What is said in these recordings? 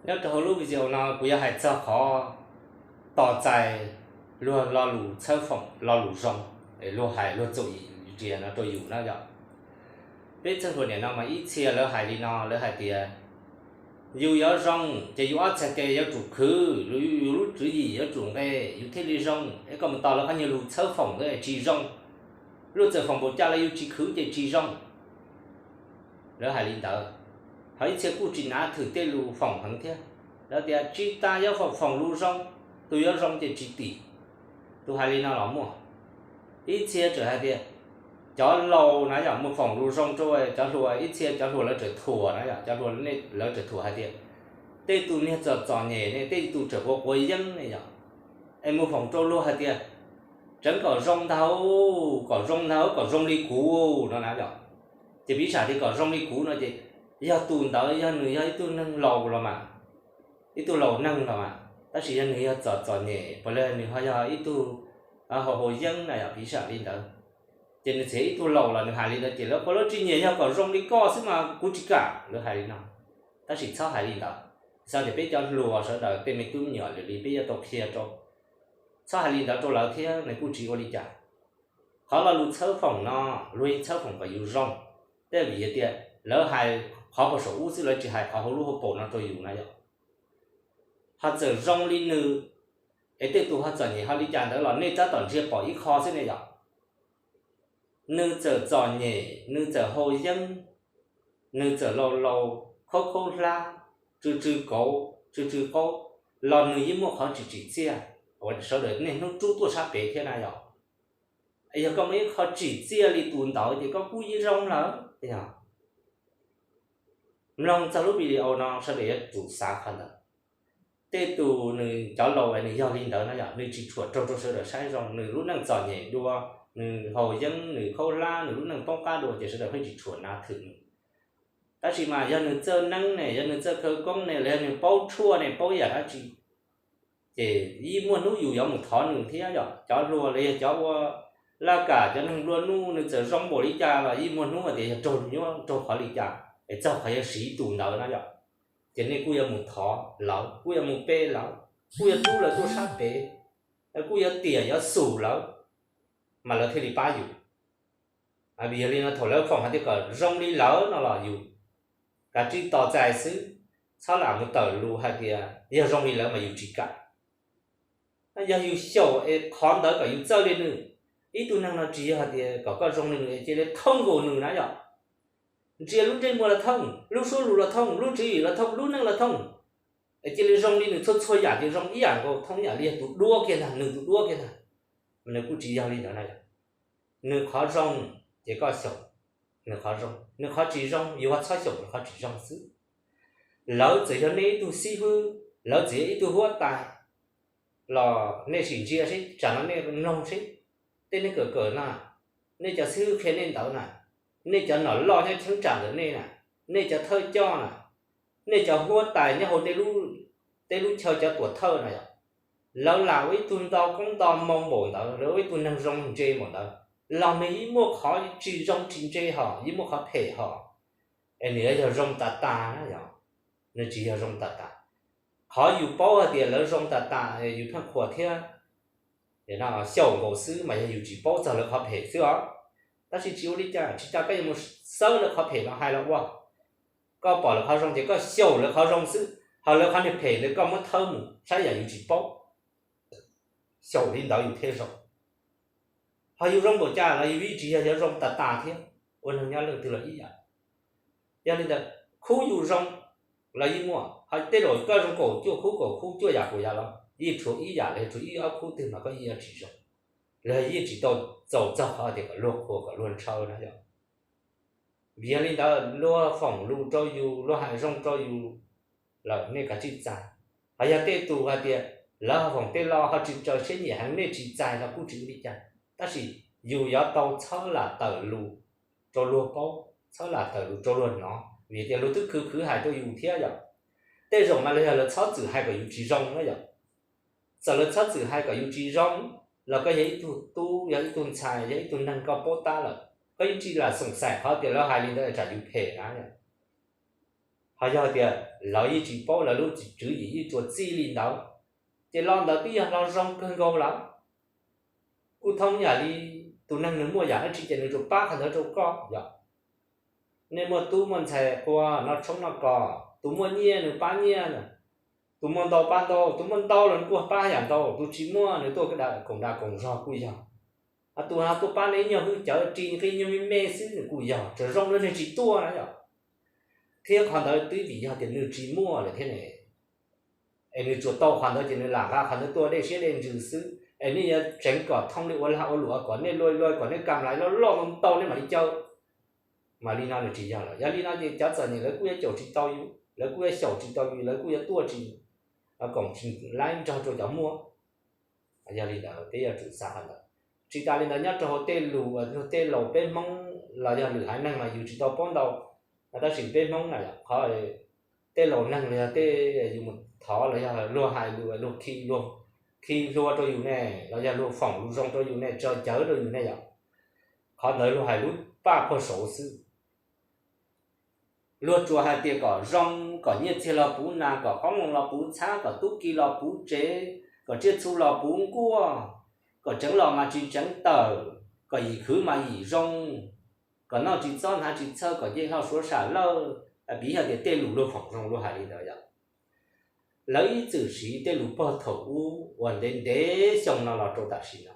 Nyob rau hauv lub video no kuv yuav hais txog qhov tos txais luag lo lus txhawb foom lo lus zoo, luag hais luag txum yim riam no rau yus na yom. Peb txheej hluas niam no mas ib txhia lawv hais li no, lawv hais tias yus yuav zoo ces yus ob txhais tes yuav tsum khwv, yus lub tswv yim yuav tsum nqe, yus thiaj li zoo. Es koj mus tos lawv qhov nyuag lus txhawb foom ntawd es tsis zoo. Luag txawm foom npaum cas los yus tsis khwv ces tsis zoo. Lawv hais li ntawd, ho ib txhia kuj tsis nav thwm tej lus foom heev thiab. Lawv tias tsis tas yuav foom foom lus zoo, tus yuav zoo ces tsis tim. Tus hais li no los muaj. Ib txhia tseem hais tias cov laus na yom, mus foom lus zoo rau cov hluas, ib txhia cov hluas lawv tseem thuam na yom, cov hluas lawv tseem thuam hais tias tej tus niag txom txom nyem ne, tej tus tseem quav quav yeeb ne yom, es mus foom rau luag hais tias tseev kom zoo ntag, kom zoo ntag, kom zoo li kuv no na yom. Ces piv xam tias kom zoo li kuv no ces yog tus ntawd yog nws yog ib tug neeg laus los mas, ib tug laus neeg los mas, tab sis yog nws yog txom txom nyem, puas li nws ho yog ib tug haus haus yeeb na yom, piv xam li ntawd. Ces nws txhiv ib tug laus los nws hais li ntawd ces lawv ua lawv tsis nyiam, yog kom zoo li koj xwb mas kuv tsis kam, lawv hais li no. Tab sis txhob hais li ntawd, xav tias peb cov hluas sawv daws tej me tub me nyuam lwm li peb yuav tau qhia rau, txhob hais li ntawd rau lawv thiab nws kuj tsis ua li cas. Qhov lo lus txhawb foom no luag yeej txhawb foom kom yus zoo, tej vim tias lawv hais qhov puag saum ub xwb, lawv tsis hais qhov hauv lub hauv paus no rau yus na yom. Ho txawm zoo li nws, es tej tus ho txom nyem ho li cas ntawd los nej tab tom ntsia pom ib qho xwb ne yom. Nws txawm txom nyem, nws txawm haus yeeb, nws txawm laus laus, khaub khaub hlab, tsw tsw kauv tsw tsw qaub, los nws yeej muaj qhov tsim txiaj uas sawv daws niaj hnub rub tuaj sab pem thiab na yom. Yog koj muaj ib qho tsim txiaj li tus ntawd ces koj kuj yeej zoo lawm. Mloog txog lub video no sawv daws yuav tsum xav qhov ntawd. Tej tus nws cov laus es nws yog li ntawd no yom, nws tsis tshua raug rau sawv daws saib zoo, nws lub neej txom nyem dua, nws haus yeeb, nws khaub hlab, nws lub neej poob qab dua ces sawv daws pheej tsis tshua nav thwm nws. Tab sis mas yog nws txawj neeb ne, yog nws txawj khawv koob ne, los yog nws paub tshuaj ne, paub yam dab tsi, ces yeej muaj hnub yus yuav mus thov nws thiab yom. Cov hluas los yog cov ua laj kam, cov neeg nplua nuj, nws txawm zoo npaum li cas los yeej muaj hnub hais tias yog raug nyuaj raug qhov li cas es txog qhov yuav siv tus ntawd na yom, ces nej kuj yuav mus thov lawv, kuj yuav mus pe lawv, kuj yuav rub lawv tuaj sab pem, kuj yuav tiam yuav xum lawv, mas lawv thiaj li pab yus. Vim yog li no thaum lawv foom hais tias kom zoo li lawv no los yus kav tsij tos txais xwb, txhob lam mus tawm lus hais tias yog zoo li lawv mas yus tsis kam. Yog yus xyaum es qhov ntawd kom yus txawj li nws, ib tug neeg no tsis yog hais tias kom koj zoo li nws es cia li thooj nkaus nws na yom. Ntsia lub ntsej muag los thooj, lub suab lus los thooj, lub tswv yim los thooj, lub neej los thooj, es cia li zoo li nws txhua txhua yam ces zoo ib yam nkaus, thooj ib yam li yog tus duab kiag ntag, nws tus duab kiag ntag. Nws kuj tsis yog li ntawd na yom. Nws qhov zoo ces koj xyaum nws qhov zoo, nws qhov tsis zoo yus ho txhob xyaum nws qhov tsis zoo xwb. Lawv txawm yog nej ib tug xib hwb, lawv txawm yog ib tug huab tais los nej sim ntsia seb tsam no nej mloog seb tej neeg kawm kawm na, nej cov xib hwb qhia nej ntawd na, nej cov nom loj nyob cheeb tsam ntawm nej na, nej cov thawj coj na, nej cov huab tais nyob hauv tej lub chaw cov tuam thawj na yom, lawv lam ua ib tug nto koob nto moo npaum ntawd, lawv ua ib tug neeg zoo ntse npaum ntawd, los nws yeej muaj qhov tsis zoo tsis ntse hos, yeej muaj qhov phem hos. Es nws yuav yog zoo tas tas na yom, nws tsis yog zoo tas tas. Qhov yus paub hais tias lawv zoo tas tas yus pheej qhuas thiab xyaum nkaus xwb mas yog yus tsis paub txog lawv qhov phem xwb os. Tab sis tsis ua li cas, tsis tas koj yuav mus xawb lawv qhov phem los hais los ua. Koj pom lawv qhov zoo ces koj xyaum lawv qhov zoo xwb, ho lawv qhov niag phem ntawd koj muab thawb mus saib yam yus tsis paub. Xyaum li ntawd yus thiaj zoo. Ho yus zoo npaum cas los yus yeej tsis yog yuav zoo tas tas thiab, ua neeg nyob leej twg los ib yam. Yog li ntawd khub yus zoo los yeej muaj, ho tej zaum koj zoo kaum cuaj khub, kaum khub cuaj yam kaum yam los yeej tshuav ib yam los tshuav ib ob khub twg mas koj yeej yuav tsis zoo, los yeej tsis tau txaus txog qhov tias kom luag qhuas kom luag ntshaw na yom. Vim yog li ntawd luag foom lus rau yus, luag hais zoo rau yus lawm nej kav tsij txais. Ho yog tej tus hais tias lawv ho foom tej lo ho tsis raws siab nyiam heev nej tsis txais los kuj tsis ua li cas, tab sis yus yuav tau txhob lam tawm lus rau luag paub, txhob lam tawm lus rau luag hnov, vim tias luag twb khwv khwv hais rau yus thiab yom. Tej zaum mas los yog lawv txhob txwm hais kom yus tsis zoo na yom. Txawm lawv txhob txwm hais kom yus tsis zoo los koj yog ib tug tub, yog ib tug ntxhais, yog ib tug neeg koj paub tab lawm, koj yeej tsis lam xoom xaim qhov tias lawv hais li ntawd tsam yus phem na. Ho Qhov yog tias lawv yeej tsis paub, lawv lub tswv yim yeej tsuas txij li ntawd, ces lo ntawd twb yog lo zoo kawg nkaus lawm. Kuj thoob yam li tus neeg nws muaj yam dab tsi ces nws tsuas pab qhov ntawd rau koj yom. Nej muaj tub muaj ntxhais qua noj tshoob noj kos, tus muaj nyiaj nws pab nyiaj, tus muaj ntau pab ntau, tus muaj ntau los nws kuj pab yam ntau, tus tsis muaj nws tuaj koom dag koom zog kuj yog. Tus tuaj pab nws ib nyuag hwj cawv ris nqi nyuag me me xwb nws kuj yog, tsuas zoo rau neeg tsis tuaj na yom. Thiab qhov ntawd twb vim yog tias nws tsis muaj lawm thiab ne, es nws tsuas tau qhov ntawd ces nws lam nqa qhov ntawd tuaj dej siab dej ntsws xwb. Es nej yuav tseev kom thoob li ua lag ua luam kom nej luag luag kom nej kam lais loj loj ntau nej mam li caw. Mas li no nws tsis yog lawm. Yog li no ces cov txom nyem lawv kuj yuav caum tsis tau yus, lawv kuj yuav xyaum tsis tau yus, lawv kuj yuav tuaj tsis, koom tsis laib nrog rau cov muaj. Yog li ntawd peb yuav tsum xav qhov ntawd. Tsis tas li ntawd nyob rau hauv tej lus, tej laus peb Hmoob los yog lwm haiv neeg mas yus tsis tau paub ntau, tab sis peb Hmoob na qhov tej laus neeg los yog tej yus mus thov los yog luag hais lus, luag khi, luag khi hlua rau yus ne, los yog luag foom lus zoo rau yus ne, tso cawv rau yus ne yom, qhov ntawd luag hais lub paj pog saud xwb. Luag tsuas hais tias kom zoo, kom nyiaj txiag los puv nas, kom qoob loo los puv txhab, kom tub ki los puv tsev, kom tsiaj txhu los puv nkuaj, kom tseev los mas tsis tseev tawm, kom yim khwv mas yim zoo, kom noj tsis txob hnav tsis txhawj, kom nce hlo suav sam lawj. Piv yog tias tej lus luag foom zoo luag hais li ntawd yom. Lawv ib txwm siv tej lus pog thaum ub uas ntev ntev xyoo no los rau tam sim no.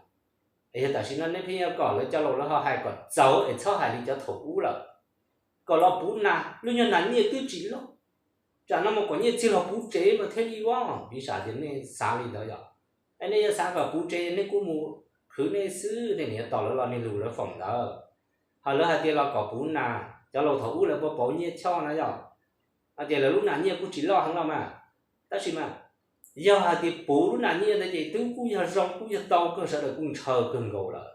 Es yog tam sim no nej pheej yuav kom lawv cov laus lawv ho hais kom txawv es txhob hais li cov thaum ub lawm. Kom los puv nas, lub nyuag nas nyiaj twb tsis loj, tsam no mus kom nyiaj txiag los puv tsev mas thiaj li ua. Piv xam tias nej xav li ntawd yom. Es nej yuav xav kom puv tsev nej kuj mus khwv nej xwb, nej niam tos lawv los niag lus lawv foom ntawd. Ho lawv hais tias los kom puv nas, cov laus thaum ub lawv puas pauv nyiaj choj na yom. Hais tias lawv lub nas nyiaj kuj tsis loj heev los mas, tab sis mas yog hais tias puv lub nas nyiaj ntawd ces twb kuj yog zoo kuj yog tau kawg, sawv daws kuj ntshaw kawg nkaus lawm.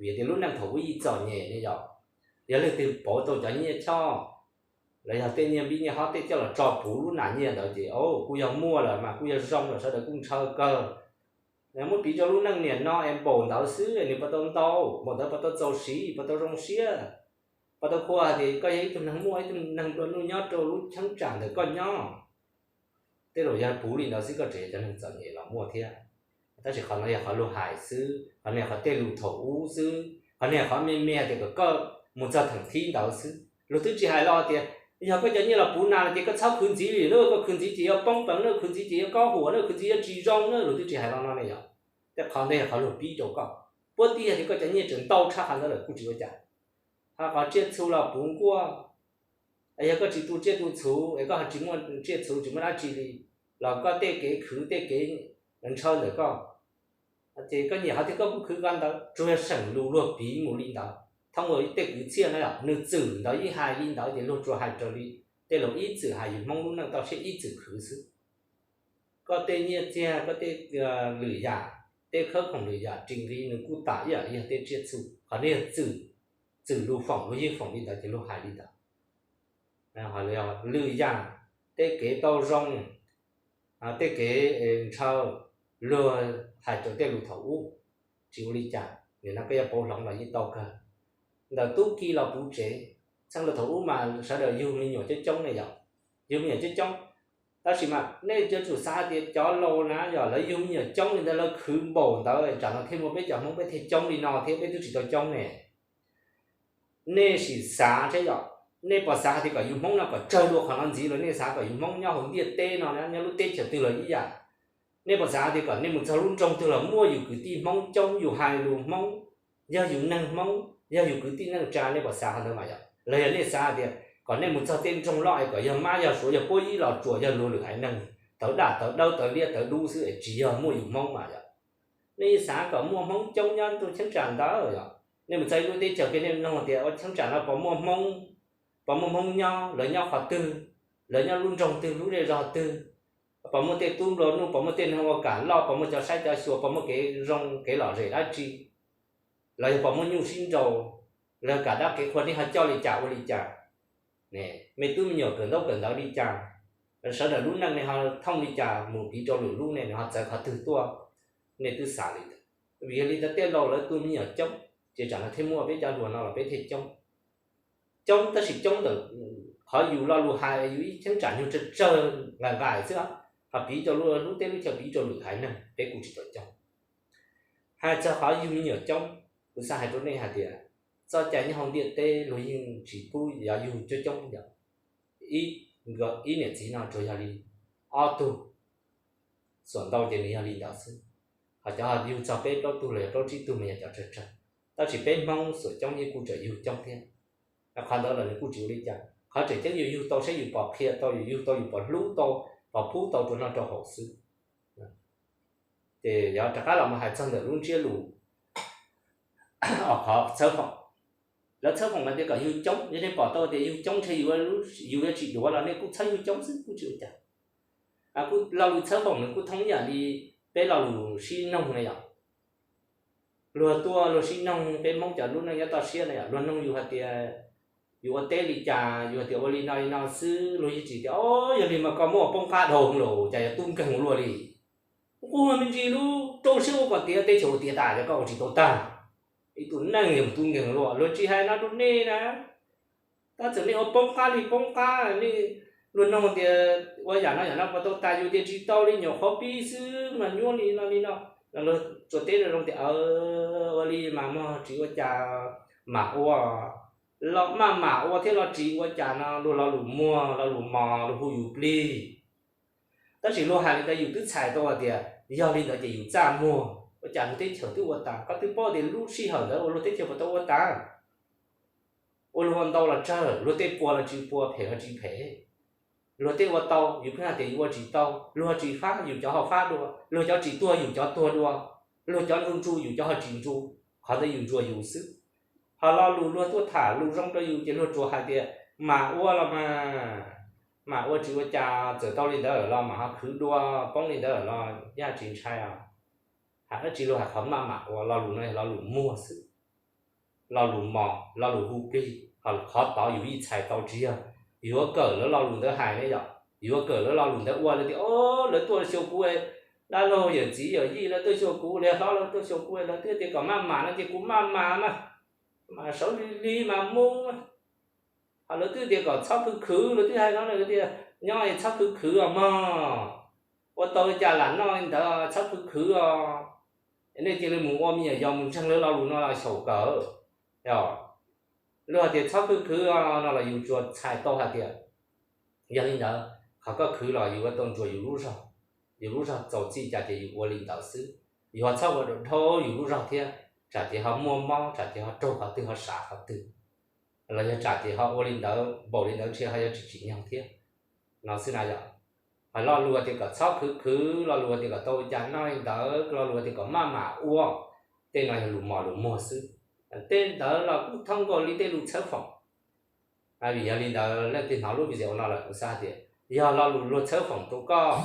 Vim tias lub neej thaum ub yeej txom nyem ne yom. Yog leej twg pauv tau cov nyiaj choj los yog tej nyiaj npib nyiaj hob tej coj los tso puv lub nas nyiaj ntawd ces kuj yog muaj lawm mas kuj yog zoo lawm, sawv daws kuj ntshaw kawg. Muab piv rau lub neej niam no es npaum ntawd xwb nws puas tau ntau, npaum ntawd puas tau txaus siv, puas tau zoo siab, puas tau khuv hais tias koj yog ib tug neeg muaj, ib tug neeg nplua nuj nyob rau lub cheeb tsam ntawm koj nyob. Tej zaum yog puv li ntawd xwb koj tseem yog cov neeg txom nyem los muaj thiab. Tab sis qhov no yog qhov luag hais xwb, qhov no yog qhov tej lus thaum ub xwb, qhov no yog qhov me me tias kom koj mus txog theem thib ntawd xwb. Luag twb tsis hais los tias yog koj cov nyiaj los puv nas no ces koj txhob khwv ntxiv li na, koj khwv ntxiv ces yuav poob peev na, khwv ntxiv ces yuav kob huam na, khwv ntxiv yuav tsis zoo na, luag twb tsis hais los no ne yom. Tej qhov ntawd yog qhov luag pib rau koj, puab tij yog tias koj cov nyiaj tseem ntau tshaj qhov ntawd lawm kuj tsis ua cas. Ho qhov tsiaj txhu los puv nkuaj, yog koj tsis tu tsiaj tu txhu es koj ho tsis muaj tsiaj txhu tsis muaj dab tsi li, los koj tej kev khwv tej kev ntshaw ntawm koj, ces koj nyiam qhov twg koj kuj khwv qhov ntawd, tsuas yog seem lus luag piv mus li ntawd. Thoob ua tej kwv txhiaj no yom, nws txwm ntawd yeej hais li ntawd ces luag tsuas hais raws li tej laus ib txwm hais, yus Hmoob lub neej toj siab ib txwm khwv xwb. Koj tej nyiaj txiag, koj tej lwm yam, tej khawb khoom lwm yam ris nqi nws kuj tam ib yam li yog tej tsiaj txhu, qhov no yog txwm, txwm lus foom luag yeej foom li ntawd ces luag hais li ntawd. Lwm yam, tej kev tau zoo, tej kev ntshaw, luag hais raws tej lus thaum ub, tsis ua li cas, nim no koj yuav pauv hloov los yeej tau kawg. Ntawm tub ki los puv tsev, txheej laus thaum ub mas sawv daws yug me nyuam coob coob ne yom, yug me nyuam coob coob. Tab sis mas nej yuav tsum xav hais tias cov laus na yog lawv yug me nyuam coob li ntawd lawv khwv npaum ntawd tsam no thiaj muaj peb cov Hmoob peb thiaj coob li no thiab, peb twb tsis tau coob ne. Nej sim xav thiab yom, nej puas xav hais tias kom yus Hmoob no kom tsawg dua qhov no ntxiv los nej xav kom yus Hmoob nyob hauv ntiaj teb no na, nyob lub teb chaws twg los ib yam. Nej puas xav hais tias kom nej mus txog lub nroog twg los muaj yus kwv tij Hmoob coob, yus hais lus Hmoob, yog yus neeg Hmoob, yog yus kwv tij neej tsa, nej puas xav qhov ntawd mas yom? Los yog nej xav hais tias kom nej mus txog tej nroog loj es kom yog mab yog suav yog puab ib los tsuas yog luag lwm haiv neeg tawv daj tawv dawb tawv liab tawv dub xwb es tsis yog muaj yus Hmoob mas yom? Nej xav kom muaj Hmoob coob nyob rau cheeb tsam ntawd yom? Nej mus txog ib lub teb chaws kiag nej mloog tias ua cheeb tsam no puas muaj Hmoob, puas muaj Hmoob nyob, lawv nyob qhov twg, lawv nyob lub nroog twg lub zej zog twg, puas muaj tej tub nplua nuj, puas muaj tej neeg ua kam loj, puas muaj cov saib cov xyuas, puas muaj kev zoo kev lom zem dab tsi, los yog puas muaj nyuj sib nraus, los yog kam dab kev qhua nej ho coj li cas ua li cas, me tub me nyuam kawm ntaub kawm ntawv li cas, sawv daws lub neej nej ho thooj li cas mus piv rau lwm lub ne, nws ho txawv qhov twg tuaj, nej twb xav li ntawd. Vim yog li ntawd tej laus lawv tu me nyuam coob, ces tsam no thiaj muaj peb cov hluas no los peb thiaj coob. Coob tab sis coob ntawm qhov Qhov yus lo lus hais yus ib cheeb tsam nyuag tsawg tsawg nqaim nqaim xwb, ho piv rau lub teb lub chaw, piv rau lwm haiv neeg peb kuj tsis tau coob. Hais txog qhov yug me nyuam coob, kuv xav hais rau nej hais tias txoj cai nyob hauv ntiaj teb luag yeej tsis pub yuav yug coob coob yom. Ib, ib niam txiv no tsuas yog li ob tug xuam ntau ces nws yog li ntawd xwb. Ho cov yug txog peb plaub tug los yog plaub tsib tug mas yog cov tsawg tsawg. Tab sis peb Hmoob xuam coob yeej kuj tseem yug coob thiab. Qhov ntawd los nws kuj tsis ua li cas, qhov tseem ceeb yus yug tau saib yus pom qhia tau, yus yug tau yus pom hlub tau, pom pub tau rau noj rau haus xwb. Ces yog rov qab los mus hais txog ntawm lub ntsiab lus, qhov txhawb foom, lawv txhawb foom mas tias kom yug coob, yog nej pom tau tias yug coob ntshe yus yuav tsis duav los nej kuj txhawb yug coob xwb kuj tsis ua cas. Kuj lo lus txhawb foom nws kuj thoob ib yam li peb lo lus sib noog na yom. Luag tuaj luag sib noog, peb Hmoob cov lub neej nyob toj siab na yom, luag noog yus hais tias yus ua teb li cas, yus hais tias ua li no li no xwb, luag yeej tsis tias, o, yog li mas koj muab ua poob qab dhau lawm cas yuav tub nkeeg ua luaj li. Kuj me ntsis lub rau siab ua kom tiav, teb chaws ua tiav tas ces koj ua tsis tau tag. Ib tug neeg yog mus tub nkeeg luaj, luag tsis hais no rau nej na. Tab txawm nej ua poob qab li poob qab, nej luag noog tias ua yam no yam no puas tau tas, yus tias tsis tau li, nyuam qhuav pib xwb mas nyuaj li no li no. Luag tsuas teb zoo zoo tias, ua li mas muag tsis ua cas, mam ua, los maj mam ua thiab los tsis ua cas no, luag lo lus muag lo lus mos luag hu yus plig. Tab sis luag hais li ntawd yus twb txhais tau hais tias yog li ntawd ces yus txaj muag, ua cas luag teb chaws twb ua tas, koj twb paub tias lub sij hawm ntawd ua luag teb chaws puas tau ua tas. Ua luag ua ntau los tsawg, luag tej pua los tsis pua, phem los tsis phem. Luag tej ua tau yus pheej hais tias yus ua tsis tau, luag tsis fab yus cov ho fab dua, luag cov tsis tuag yus cov tuag dua, luag cov ntsu ntsu yus cov ho tsis ntsu. Qhov ntawd yus ntsuas yus xwb. Ho lo lus luag tuaj tham lus zoo rau yus ces luag tsuas hais tias mam ua los mas, mam ua tsis ua cas, txawm tau li ntawd los mam ho khwv dua, poob li ntawd los yaj tsis ntshai os. Hais dab tsi luag hais qhov maj mam ua, lo lus no yog lo lus muag xwb. Lo lus mos lo lus hu plig, ho qhov tod yus yeej txhais tau tsis yog yuav kawm lawv lo lus ntawd hais ne yom, yuav kawm lawv lo lus ntawd ua, lawv tias o, lawv tuaj xyuas kuv, dab laug yawm txiv yawm yij lawv tuaj xyuas kuv, lawv hlob lawv tuaj xyuas kuv, lawv twb tias kom maj mam no ces kuv maj mam mas, mam sawv lig lig mas mus. Ho lawv twb tias kom txhob khwv khwv, lawv twb hais no lawm tias nyob es txhob khwv khwv os mog, ua tau li cas lam noj li ntawd, txhob khwv khwv os. Nej cia li mus ua me nyuam yaus mus ntseeg lawv lo lus no los xyaum kawg. Luag hais tias txhob khwv khwv no los yus tsuas txhais tau hais tias yog li ntawd, qhov koj khwv los yus yuav tau ntsuas yus lub zog, yus lub zog txaus txij cas ces yus ua li ntawd xwb. Yus ho txhob ua dhau yus lub zog thiab, tsam ces ho muaj mob, tsam ces ho raug qhov twg ho sam qhov twg, los yog tsam ces ho ua li ntawd npaum li ntawd ntshe ho yuav tsis tsim nyog thiab no xwb na yom. Ho lo lus tias kom txhob khwv khwv, lo lus tias kom tau li cas noj li ntawd, lo lus tias kom maj mam ua, tej no yog lus mos lus muag xwb. Tej ntawd los kuj thoob nkaus li tej lus txhawb foom. Vim yog li ntawd leej twg hnov lub video no lawm kuv xav tias yog lo lus luag txhawb foom rau koj,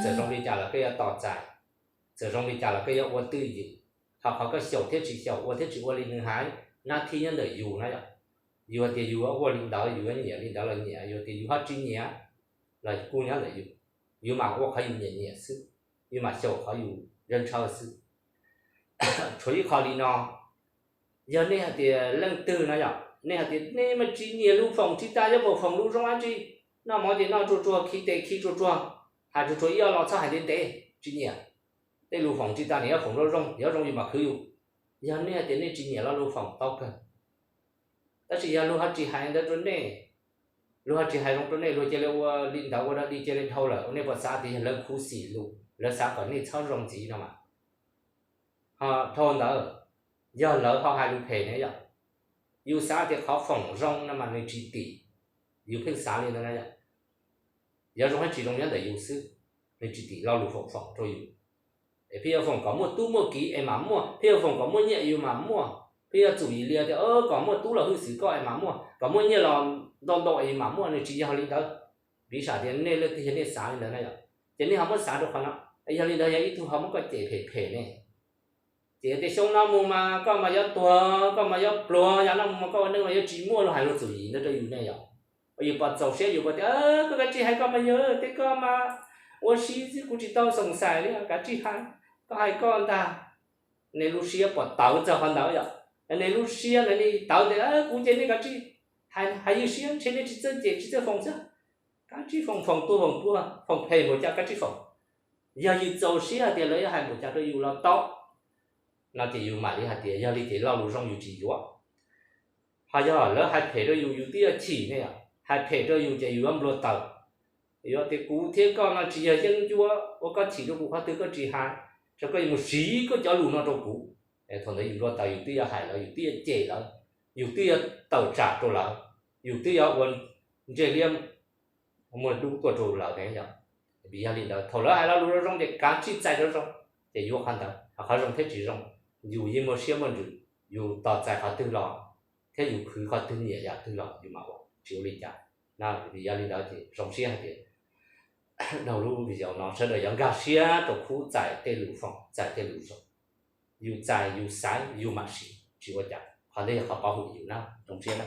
txawm zoo li cas los koj yuav tos txais, txawm zoo li cas los koj yuav ua twj ywm. Ho qhov koj xyaum thiab tsis xyaum, ua thiab tsis ua li nws hais, nab thib nyob ntawm yus na yom. Yus tias yus ua li ntawd, yus yuav nyiam li ntawd los nyiam, yus tias yus ho tsis nyiam los kuj nyob ntawm yus. Yus mam ua qhov yus nyiam nyiam xwb, yus mam xyaum qhov yus ntshaw ntshaw xwb. Tshuav ib qho li no, yog nej hais tias leej twg no yom, nej hais tias nej mas tsis nyiam lus foom tsis tas, yuav foom lus zoo dab tsi, noj mov ces noj tsuag tsuag, khi tes khi tsuag tsuag, hais tsuag tsuag ib ob lo txhob hais ntev ntev, tsis nyiam. Tej lus foom tsis tas nws yuav foom zoo zoo, yuav zoo yus mam khwv yus. Yog nej hais tias nej tsis nyiam lo lus foom tau kawg, tab sis yog luag ho tsis hais ntawd rau nej, luag ho tsis hais zoo rau nej, luag cia li ua li ntawd ua dog dig cia li dhau lawm, nej puas xav tias yog lawv khuv xim lus, lawv xav kom nej txhob zoo ntxiv no mas? Ho dhau ntawd, yog lawv ho hais lus phem ne yom, yus xav tias qhov foom zoo no mas nws tsis tim, yus pheej xav li ntawd na yom. Yuav zoo thiab tsis zoo nyob ntawm yus xwb, nws tsis tim lo lus foom foom rau yus. Es pheej yuav foom kom muaj tub muaj kiv es mam muaj, pheej yuav foom kom muaj nyiaj yus mam muaj, pheej yuav txum yim li tias kom muaj tub los hwj xwm koj es mam muaj, kom muaj nyiaj los ntau ntau es yus mam muaj, nws tsis yog li ntawd. Piv xam tias nej leej twg yog nej xav li ntawd na yom, ces nej ho muab xav rau qhov no. Yog li ntawd yog ib tug ho muab koj cem phem phem ne, ces yog tias xyoo no mus mas koj mas yuav tuag, koj mas yuav pluag, yog no mus mas koj ua neej mas yuav tsis muaj, luag hais luag txum yim ntawd rau yus ne yom. Yus pom txaus siab yus pom tias koj kav tsij hais, koj mas yog tej koj mas ua si xwb, kuv tsis tau xoom xais li, kav tsij hais, koj hais koj ntag. Nej lub siab puas tawv txog qhov ntawd yom? Nej lub siab na nej tawv tias kuv ces nej kav tsij Hais, hais ywj siab ntshe nej tsis txawj cem tsis txawj foom xwb. Kab tsib foom, foom tuag foom tuag, foom phem npaum cas kab tsib foom. Yog yus txaus siab hais tias lawv yuav hais npaum cas rau yus los tau, no ces yus mam li hais tias yog li ces lo lus zoo yus tsis yuav. Ho yog lawv hais phem rau yus, yus twb yuav chim ne, hais phem rau yus ces yus yuav nplua taws. Yuav tias kuv thiab koj no tsis yog yeeb ncuab, ua koj chim rau kuv qhov twg koj tsis hais, rau koj yuav mus siv koj cov lus no rau kuv. Thaum ntawd yus nplua taws, yus twb yuav hais lawv, yus twb yuav cem lawv, yus twb yuav tawm tsam rau lawv, yus twb yuav ua ntsej liab muag dub tuaj rau lawv ne yom. Vim yog li ntawd thaum lawv hais lo lus zoo ces kav tsij txais rau zoo, ces yuav qhov ntawd. Qhov zoo thiab tsis zoo, yus yeej muaj siab muaj ntsws, yus tos txais qhov twg los thiab yus khwv qhov twg nyiam yam twg los yus mam ua, tsis ua li cas. Vim yog li ntawd ces zoo siab hais tias dhau lub video no sawv daws yuav nkag siab rau khub txais tej lus foom, txais tej lus zoo. Yus txais yus xaiv yus mam siv, tsis ua cas. Qhov ntawd yog qhov pov hwm yus na, zoo siab na.